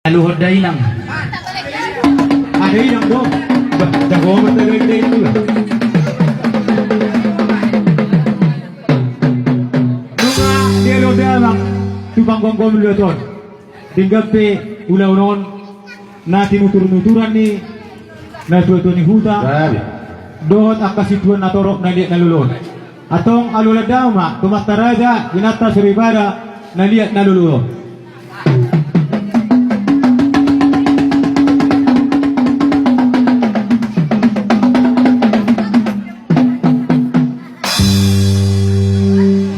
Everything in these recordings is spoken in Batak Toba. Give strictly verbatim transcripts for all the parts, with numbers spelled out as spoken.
Aluhon dainang. Ada inang do. Bah, jago amat dainang itu lah. Nunga dielo damang tu panggomi-gomi luat on. Denggan pe ulaon on na tinutur-nuturan ni natuatua ni huta. Gabe. Dohot angka situan na torop na liat na lolo on. Antong alualuhon damang ma tu amanta raja, inanta soripada na liat na lolo on.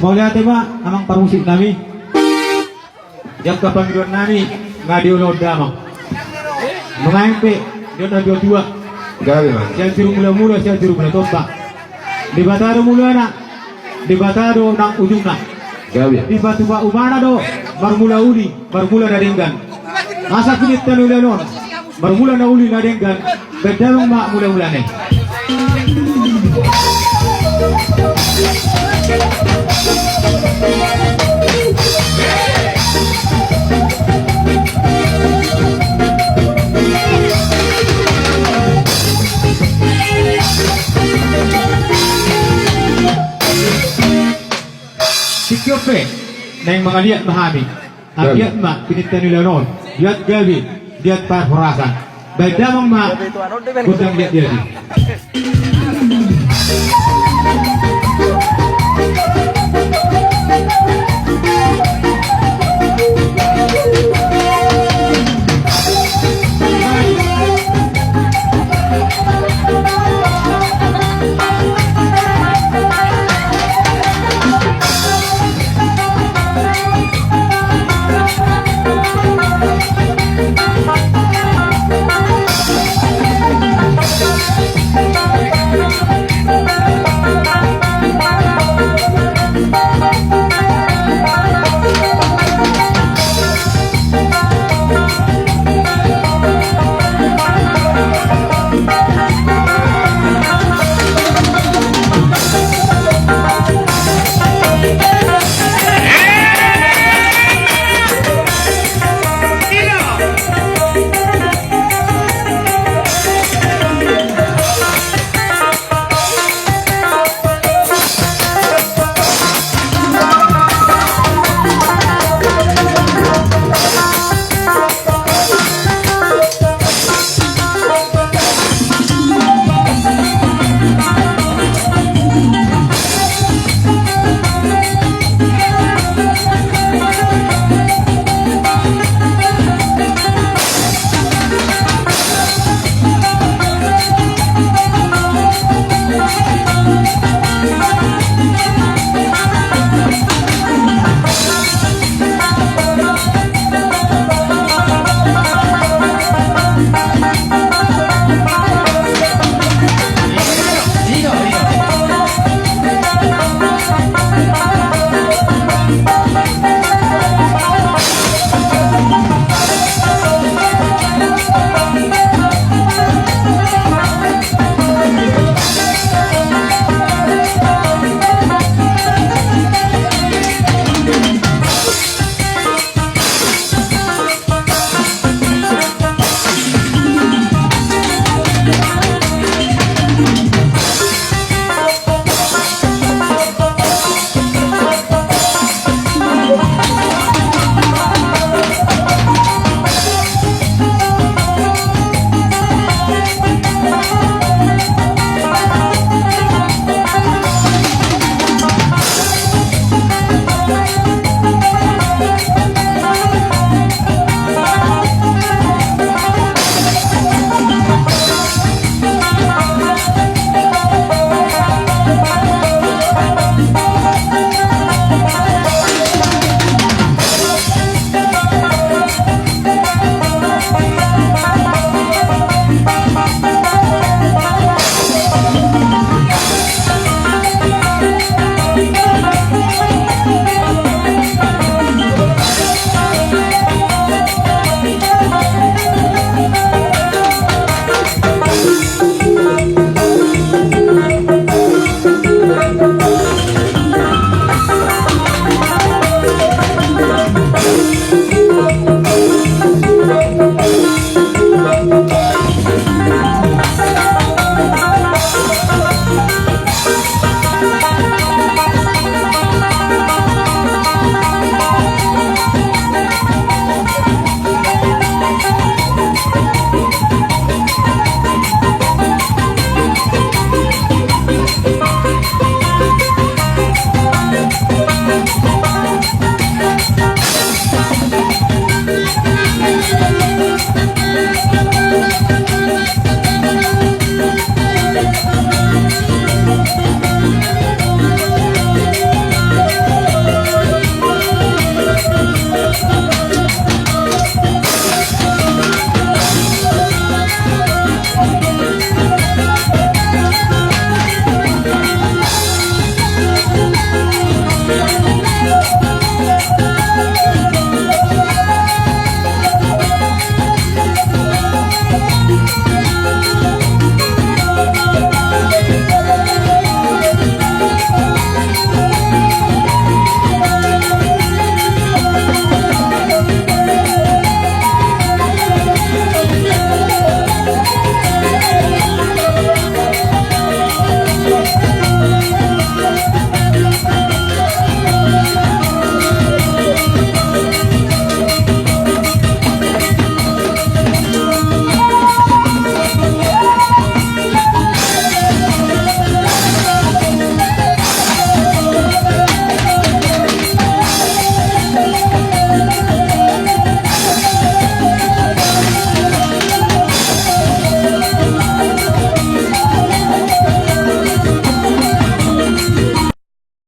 Mauliate ma amang parmusik nami. Di angka pangidoan nami nga diolo damang. Nunga pe diolo natuatua. Gabe ma. Sian juru mulamula, sian juru mula tompa. Debata do mulana, Debata do nang ujungna. Gabe. Dipatupa umana do marmula uli, marmula na denggan. Asa pinta ni ulaon on marmula na uli na denggan. Baen damang ma mulamulana i. Tingki on pe naeng mangaliat ma hami. Anggiat ma pinta ni ulaon on liat gabe, liat parhorasan. Baen damang ma gondang liat-liat i.